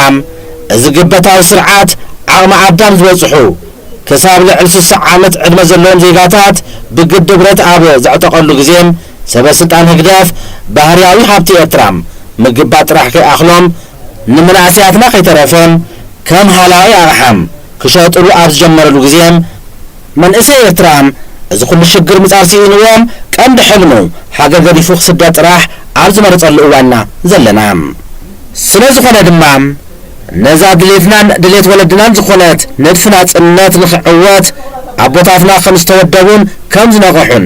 እዚ ግበታዊ ስርዓት ዓቕሚ ኣዳም ዝበጽሑ፣ ክሳብ ልዕሊ ስሳ ዓመት ዕድመ ዘለዎም ዜጋታት ብግዲ ብረት ኣብ ዘዕጠቐሉ ግዜ፣ ሰበ ስልጣን ህግደፍ ባህርያዊ ሃብቲ ኤርትራ ምግባጥ ጥራሕ ከይኣኽሎም፣ ንመናእሰያትና ከይተረፈ ከም ሃላዊ ኣቕሓ ክሸጥሉ ኣብ ዝጀመረሉ ግዜ፣ መንእሰይ ኤርትራ እዚ ኩሉ ሽግር ምጻር ስኢንዎ፣ ቀንዲ ሕልሙ ሃገር ገዲፉ ክስደድ ጥራሕ ኣብ ዝመረጸሉ እዋንና ዘለና። ስለ ዝኾነ ድማ፣ ነዛ ድሌትናን ድሌት ወለድናን ዝኾነት ንድፊ ናጽነት ንኽዕወት፣ ኣቦታትና ከም ዝተወደቡን ከም ዝነቕሑን፣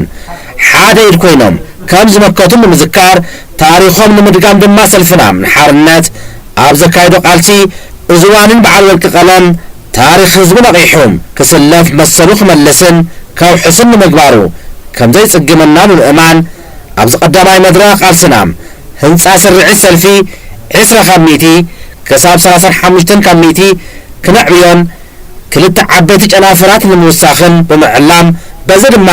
ሓደ ኢድ ኮይኖም ከም ዝመከቱን ብምዝካር፣ ታሪኾም ንምድጋም ድማ ሰልፍና ንሓርነት ኣብ ዘካየዶ ቃልሲ፣ እዚ ዋኒን በዓል ወርቂ ቀለም፣ ታሪኽ ህዝቢ ነቒሑ ክስለፍ መሰሉ ክመልስን ከውሕስን ንምግባሩ ከም ዘይጽግመና ብምእማን፣ ኣብዚ ቀዳማይ መድረኽ ቃልስና ህንጻ ስርዒት ሰልፊ ዕስራ ካብ ሚእቲ ክሳብ ሰላሳን ሓሙሽተን ካብ ሚእቲ ክነዕብዮን ክልተ ዓበይቲ ጨናፍራት ንምውሳኽን ብምዕላም፣ በዚ ድማ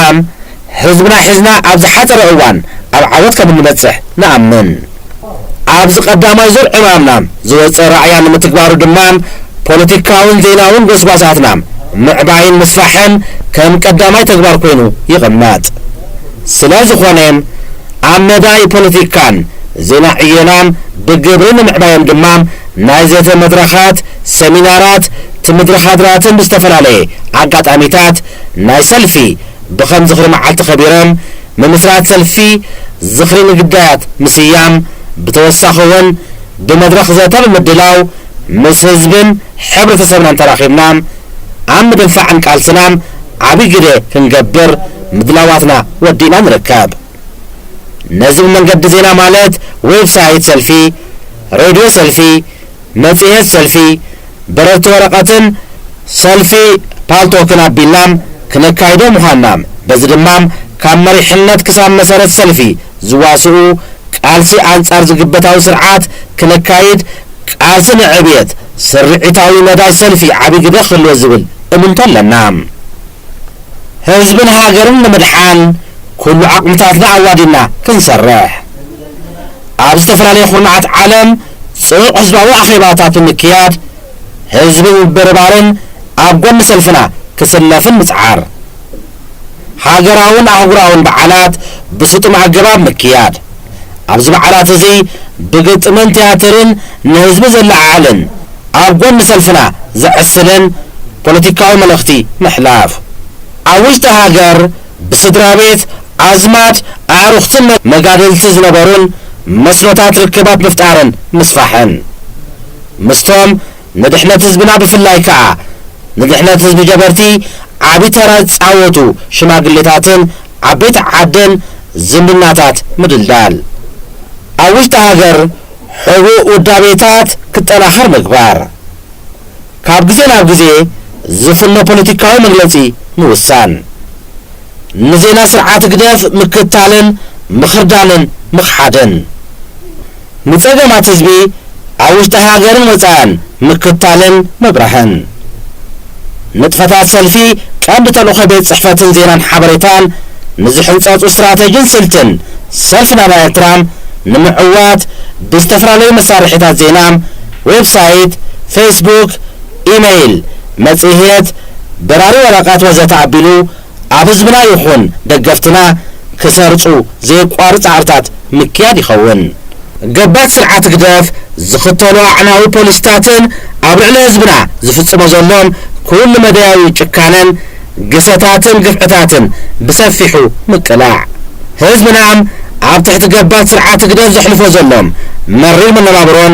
ህዝብና ሒዝና ኣብ ዝሓጸረ እዋን ኣብ ዓወት ከም እንበጽሕ ንኣምን። ኣብዚ ቀዳማይ ዙር ዕማምና ዝወጸ ራእያ ንምትግባሩ ድማ ፖለቲካውን ዜናውን ጎስጓሳትና ምዕባይን ምስፋሕን ከም ቀዳማይ ተግባር ኮይኑ ይቕመጥ። ስለ ዝኾነ ኣብ መዳይ ፖለቲካን ዜና ዕዮናን ብግብሪ ንምዕባዮም ድማ ናይ ዘተ መድረኻት፣ ሰሚናራት፣ ትምድሪ ሓድራትን ብዝተፈላለየ ኣጋጣሚታት ናይ ሰልፊ ብኸም ዝኽሪ መዓልቲ ከቢሮም ምምስራት ሰልፊ ዝኽሪ ንግዳያት ምስያም፣ ብተወሳኺ እውን ብመድረኽ ዘተ ብምድላው ምስ ህዝብን ሕብረተሰብናን ተራኺብና ኣብ ምድንፋዕን ቃልስና ዓብዪ ግደ ክንገብር ምድላዋትና ወዲእና ንርከብ። ነዚ ብመንገዲ ዜና ማለት ዌብሳይት ሰልፊ፣ ሬድዮ ሰልፊ፣ መጽሔት ሰልፊ፣ በረርቲ ወረቐትን ሰልፊ ፓልቶክን ኣቢልና ክነካይዶ ምዃንና፣ በዚ ድማ ካብ መሪሕነት ክሳብ መሰረት ሰልፊ ዝዋስኡ ቃልሲ ኣንጻር ዝግበታዊ ስርዓት ክነካይድ ቃልሲ ንዕብየት ስርዒታዊ መዳይ ሰልፊ ዓቢ ግደ ክህልዎ ዝብል እምንቶ ኣለና። ህዝብን ሃገርን ንምድሓን ኩሉ ዓቕምታትና ኣዋዲና ክንሰርሕ። ኣብ ዝተፈላለየ ኩርናዓት ዓለም ጽዑቕ ህዝባዊ ኣኼባታት ብምክያድ ህዝቢ ምብርባርን ኣብ ጎኒ ሰልፍና ክስለፍን ምጽዓር። ሃገራውን ኣህጉራውን በዓላት ብስጡም ኣገባብ ምክያድ። ኣብዚ በዓላት እዚ ብግጥምን ትያትርን ንህዝቢ ዘለዓዕልን ኣብ ጎኒ ሰልፍና ዘዕስልን ፖለቲካዊ መልእኽቲ ምሕላፍ። ኣብ ውሽጢ ሃገር ብስድራ ቤት፣ ኣዝማድ፣ ኣዕሩኽትን መጋደልቲ ዝነበሩን መስኖታት ርክባት ምፍጣርን ምስፋሕን። ምስቶም ንድሕነት ህዝብና ብፍላይ ከኣ ንድሕነት ህዝቢ ጀበርቲ ዓቢ ተራ ዝጻወቱ ሽማግሌታትን ዓበይቲ ዓድን ዝምድናታት ምድልዳል። ኣብ ውሽጢ ሃገር ሕቡእ ውዳቤታት ክጠናኸር ምግባር። ካብ ግዜ ናብ ግዜ ዝፍኖ ፖለቲካዊ መግለጺ ምውሳን። ንዜና ስርዓት ህግደፍ ምክታልን ምኽርዳንን ምኽሓድን። ንጸገማት ህዝቢ ኣብ ውሽጢ ሃገርን ወጻእን ምክታልን ምብራህን። ንጥፈታት ሰልፊ ቀንዲ ተልእኾ ቤት ጽሕፈትን ዜናን ሓበሬታን ንዝሕንጸጹ ስትራተጂን ስልትን ሰልፍና ናይ ኤርትራ ንምዕዋት ብዝተፈላለዩ መሳርሒታት ዜና፣ ዌብሳይት፣ ፌስቡክ፣ ኢሜይል፣ መጽሔት፣ በራሪ ወረቐት ወዘተ ኣቢሉ ኣብ ህዝብና ይኹን ደገፍትና ክሰርጹ ዘየቋርጽ ጻዕርታት ምክያድ ይኸውን። ገባቲ ስርዓት ህግደፍ ዝኽተሎ ኣዕናዊ ፖሊስታትን ኣብ ልዕሊ ህዝብና ዝፍጽሞ ዘሎ ኩሉ መዳያዊ ጭካነን ግሰታትን ግፍዕታትን ብሰፊሑ ምቅላዕ። ህዝብና ኣብ ትሕቲ ገባቲ ስርዓት ህግደፍ ዘሕልፎ ዘሎ መሪር መነባብሮን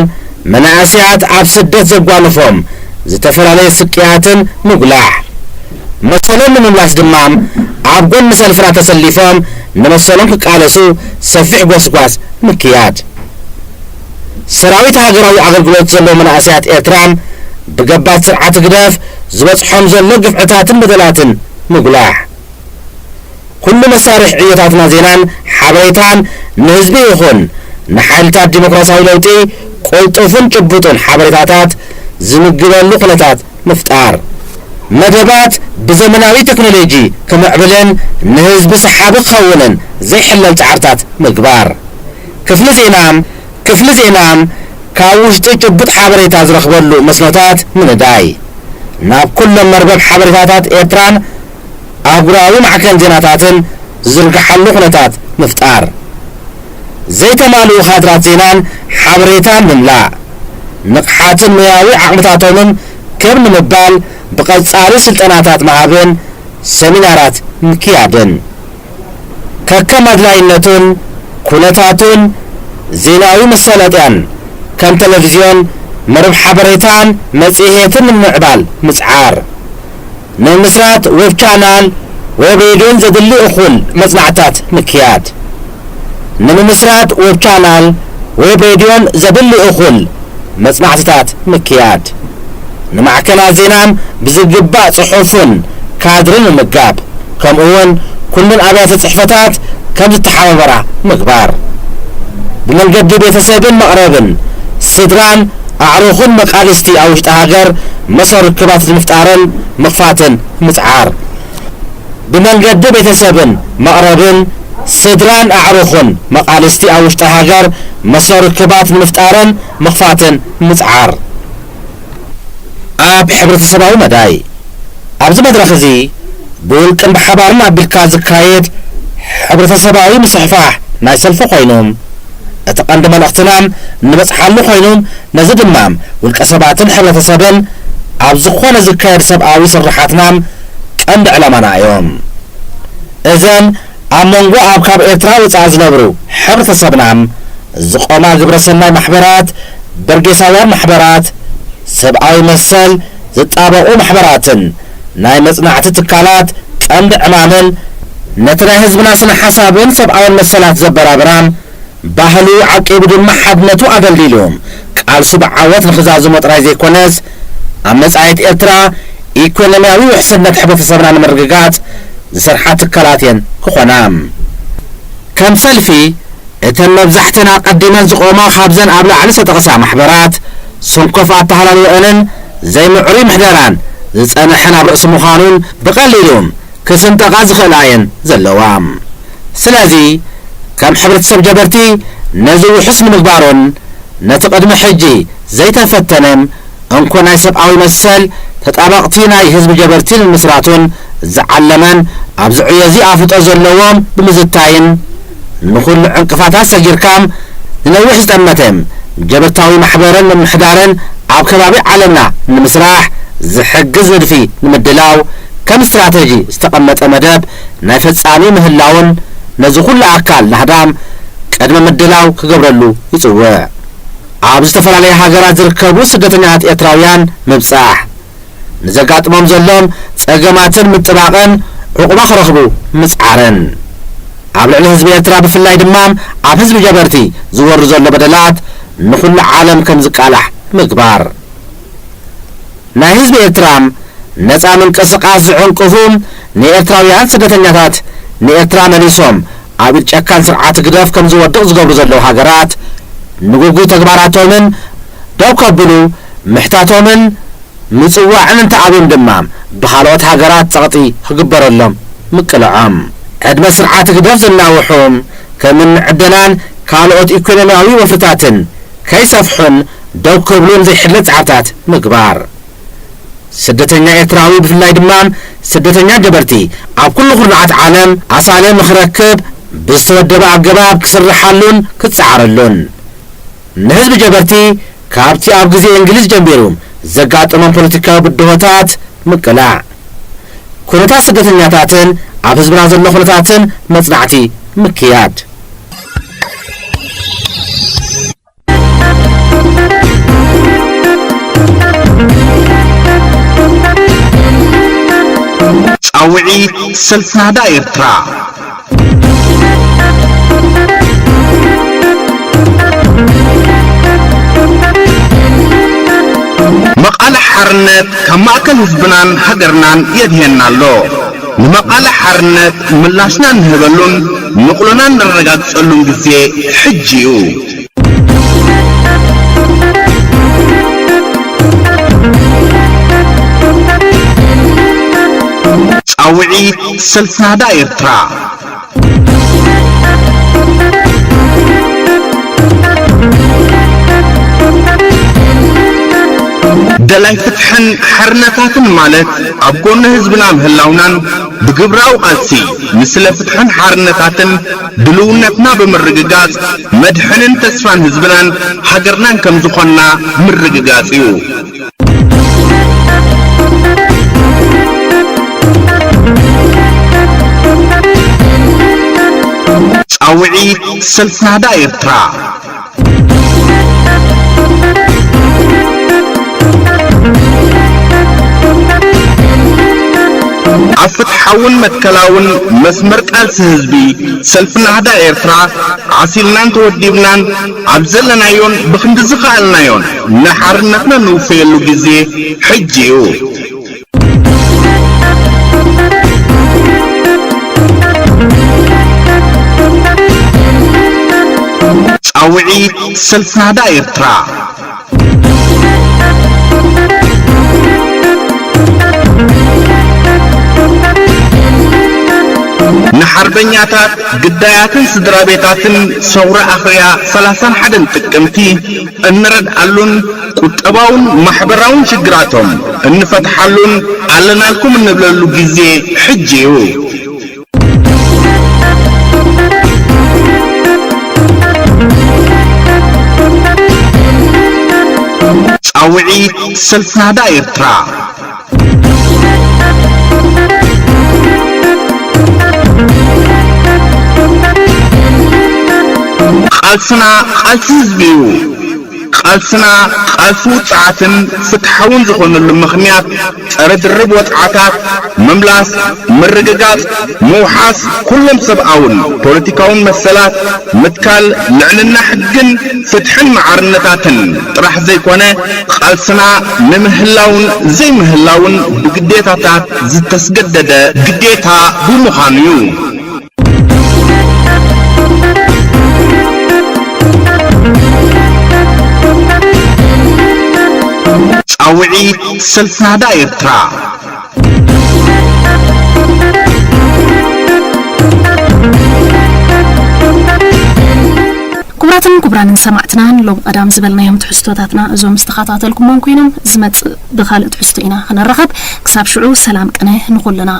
መናእሰያት ኣብ ስደት ዘጓነፎም ዝተፈላለዩ ስቅያትን ምጉላሕ። መሰሎም ንምምላስ ድማ ኣብ ጎኒ ሰልፍና ተሰሊፎም ንመሰሎም ክቃለሱ ሰፊሕ ጎስጓስ ምክያድ። ሰራዊት ሃገራዊ ኣገልግሎት ዘለዎም መናእሰያት ኤርትራ ብገባቲ ስርዓት ህግደፍ ዝበጽሖም ዘሎ ግፍዕታትን በደላትን ምጉላሕ። ኩሉ መሳርሒ ዕዮታትና ዜናን ሓበሬታን ንህዝቢ ይኹን ንሓይልታት ዲሞክራሲያዊ ለውጢ ቅልጡፍን ጭቡጥን ሓበሬታታት ዝምግበሉ ኩነታት ምፍጣር። መደባት ብዘመናዊ ቴክኖሎጂ ክምዕብልን ንህዝቢ ሰሓቢ ክኸውንን ዘይሕለል ጻዕርታት ምግባር። ክፍሊ ዜና፣ ክፍሊ ዜና ካብ ውሽጢ ጭቡጥ ሓበሬታ ዝረኽበሉ መስኖታት ምንዳይ። ናብ ኩሎም መርበብ ሓበሬታታት ኤርትራን ኣህጉራዊ ማዕከን ዜናታትን ዝዝርግሓሉ ኩነታት ምፍጣር። ዘይተማልኡ ካድራት ዜናን ሓበሬታን ምምላእ። ንቕሓትን ሞያዊ ዓቕምታቶምን ክብ ንምባል ብቐጻሊ ስልጠናታት ምሃብን ሰሚናራት ምክያድን። ከከም ኣድላይነቱን ኩነታቱን ዜናዊ መሳለጥያን ከም ቴሌቪዝዮን፣ መርብ ሓበሬታን መጽሔትን ንምምዕባል ምጽዓር። ንምስራት ዌብ ቻናል፣ ዌብ ሬድዮን ዘድሊ እኹል መጽናዕታት ምክያድ። ንምምስራት ዌብ ቻናል፣ ዌብ ሬድዮን ዘድሊ እኹል መጽናዕትታት ምክያድ። ንማዕከናት ዜናን ብዝግባእ ጽሑፍን ካድርን ምምጋብ፣ ከምኡውን ኩለን ኣብያተ ጽሕፈታት ከም ዝተሓባበራ ምግባር። ብመንገዲ ቤተሰብን መቕረብን ስድራን ኣዕሩኽን መቃልስቲ ኣብ ውሽጢ ሃገር መሰል ርክባት ንምፍጣርን ምኽፋትን ምጽዓር። ብመንገዲ ቤተሰብን መቕረብን ስድራን ኣዕሩኹን መቓልስቲ ኣብ ውሽጢ ሃገር መሰል ርክባት ንምፍጣርን ምኽፋትን ምጽዓር። ኣብ ሕብረተሰባዊ መዳይ፣ ኣብዚ መድረኽ እዚ ብውልቅን ብሓባርን ኣቢልካ ዝካየድ ሕብረተሰባዊ ምስፍሕፋሕ ናይ ሰልፊ ኮይኑ፣ እቲ ቀንዲ መልእኽትና እንበጽሓሉ ኮይኑ፣ ነዚ ድማ ውልቀ ሰባትን ሕብረተሰብን ኣብ ዝኾነ ዝካየድ ሰብኣዊ ስርሓትና ቀንዲ ዕላማና እዮም። እዘን ኣብ መንጎ ኣብ ካብ ኤርትራ ወጻኢ ዝነብሩ ሕብረተሰብና ዝቖማ ግብረ ሰናይ ማሕበራት፣ በርጌሳውያን ማሕበራት፣ ሰብኣዊ መሰል ዝጣበቑ ማሕበራትን ናይ መጽናዕቲ ትካላት ቀንዲ ዕማምን ነቲ ናይ ህዝብና ስነ ሓሳብን ሰብኣውን መሰላት ዘበራብራ፣ ባህሉ ዓቂቡ ድማ ሓድነቱ ኣደልዲሉ ቃልሱ ብዓወት ንኽዛዝሞ ጥራይ ዘይኮነስ፣ ኣብ መጻኢት ኤርትራ ኢኮኖሚያዊ ውሕስነት ሕብረተሰብና ንምርግጋጽ ዝሰርሓ ትካላት እየን ክኾና። ከም ሰልፊ፣ እተን መብዛሕተን ኣቐዲመን ዝቖማ ካብዘን ኣብ ላዕሊ ዝተጠቕሳ ማሕበራት፣ ሰንኮፍ ኣተሃላልወአንን ዘይምዕሩይ ምሕደራን ዝጸንሐን ኣብ ርእሲ ምዃኑን ብቐሊሉ ክስንጠቓ ዝኽእላ እየን ዘለዋ። ስለዚ፣ ከም ሕብረተሰብ ጀበርቲ ነዚ ውሑስ ንምግባሩን ነቲ ቅድሚ ሕጂ ዘይተፈተነ እንኮ ናይ ሰብኣዊ መሰል ተጣበቕቲ ናይ ህዝቢ ጀበርቲ ንምስራቱን ዝዓለመን ኣብዚ ዕዮ እዚ ኣፍልጦ ዘለዎም ብምዝታይን ንኹሉ ዕንቅፋታት ሰጊርካ ንነዊሕ ዝጠመተ ጀበርታዊ ማሕበርን ምምሕዳርን ኣብ ከባቢ ዓለምና ንምስራሕ ዝሕግዝ ንድፊ ንምድላው ከም ስትራተጂ ዝተቐመጠ መደብ ናይ ፈጻሚ ምህላውን ነዚ ኩሉ ኣካል ናህዳም ቅድመ ምድላው ክገብረሉ ይጽውዕ። ኣብ ዝተፈላለያ ሃገራት ዝርከቡ ስደተኛታት ኤርትራውያን ምብጻሕ፣ ንዘጋጥሞም ዘሎም ጸገማትን ምጥባቕን ዕቑባ ክረኽቡ ምጽዓርን፣ ኣብ ልዕሊ ህዝቢ ኤርትራ ብፍላይ ድማ ኣብ ህዝቢ ጀበርቲ ዝወርድ ዘሎ በደላት ንኹሉ ዓለም ከም ዝቃላሕ ምግባር። ናይ ህዝቢ ኤርትራ ነጻ ምንቅስቓስ ዝዕንቅፉ ንኤርትራውያን ስደተኛታት ንኤርትራ መሊሶም ኣብ ኢድ ጨካን ስርዓት ህግደፍ ከም ዝወድቕ ዝገብሩ ዘለዉ ሃገራት ንግጉይ ተግባራቶምን ደው ከብሉ ምሕታቶምን ምጽዋዕን እንተኣብዮም ድማ ብኻልኦት ሃገራት ጸቕጢ ክግበረሎም ምቅልዖም። ዕድመ ስርዓት ህግደፍ ዘናውሑ ከም እኒ ዕደናን ካልኦት ኢኮኖሚያዊ ወፍርታትን ከይሰፍሑን ደው ክብሉን ዘይሕለል ጻዕርታት ምግባር። ስደተኛ ኤርትራዊ ብፍላይ ድማ ስደተኛ ጀበርቲ ኣብ ኩሉ ኩርናዓት ዓለም ኣሳልም ንኽረክብ ብዝተወደበ ኣገባብ ክስርሓሉን ክጸዓረሉን። ንህዝቢ ጀበርቲ ካብቲ ኣብ ግዜ እንግሊዝ ጀሚሩ ዘጋጠሞም ፖለቲካዊ ብድሆታት ምቅላዕ። ኩነታት ስደተኛታትን ኣብ ህዝብና ዘሎ ኩነታትን መጽናዕቲ ምክያድ። ጻውዒት ሰልፊ ናህዳ ኤርትራ። መቓልሕ ሓርነት ካብ ማእከል ህዝብናን ሃገርናን የድህየና ኣሎ። ንመቓልሕ ሓርነት ምላሽና እንህበሉን ንቕሎና እነረጋግጸሉን ግዜ ሕጂ እዩ። ጻውዒት ሰልፊ ናህዳ ኤርትራ። ደላይ ፍትሕን ሓርነታትን ማለት ኣብ ጎኒ ህዝብና ምህላውናን ብግብራዊ ቃልሲ ንስለ ፍትሕን ሓርነታትን ድልውነትና ብምርግጋጽ መድሕንን ተስፋን ህዝብናን ሃገርናን ከም ዝኾንና ምርግጋጽ እዩ። ጻውዒት ሰልፊ ናህዳ ኤርትራ። ኣብ ፍትሓውን መትከላውን መስመር ቃልሲ ህዝቢ ሰልፊ ናህዳ ኤርትራ ዓሲልናን ተወዲብናን ኣብ ዘለናዮን ብኽንዲ ዝኸኣልናዮን ንሓርነትና ንውፈየሉ ግዜ ሕጂ እዩ። ጻውዒት ሰልፊ ናህዳ ኤርትራ። ንሓርበኛታት፣ ግዳያትን ስድራ ቤታትን ሰውራ ኣኽርያ ሰላሳን ሓደን ጥቅምቲ እንረድኣሉን ቁጠባውን ማሕበራውን ሽግራቶም እንፈትሓሉን ኣለናልኩም እንብለሉ ግዜ ሕጂ እዩ። ጻውዒት ሰልፊ ናህዳ ኤርትራ። ቃልስና ቃልሲ ህዝቢ እዩ። ቃልስና ቃልሲ ውጽዓትን ፍትሓውን ዝኾነሉ ምኽንያት፣ ጸረ ድርብ ወጽዓታት፣ ምምላስ፣ ምርግጋጽ፣ ምውሓስ ኩሎም ሰብኣውን ፖለቲካውን መሰላት፣ ምትካል ልዕልና ሕግን ፍትሕን መዓርነታትን ጥራሕ ዘይኮነ፣ ቃልስና ንምህላውን ዘይምህላውን ብግዴታታት ዝተስገደደ ግዴታ ብምዃኑ እዩ። ጻውዒት ሰልፊ ናህዳ ኤርትራ። ክቡራትን ክቡራንን ሰማዕትና፣ ንሎሚ ቀዳም ዝበልናዮም ትሕዝቶታትና እዞም ዝተኸታተልኩሞም ኮይኖም፣ ዝመጽእ ብኻልእ ትሕዝቶ ኢና ክንራኸብ። ክሳብ ሽዑ ሰላም ቅነ ንኹልና።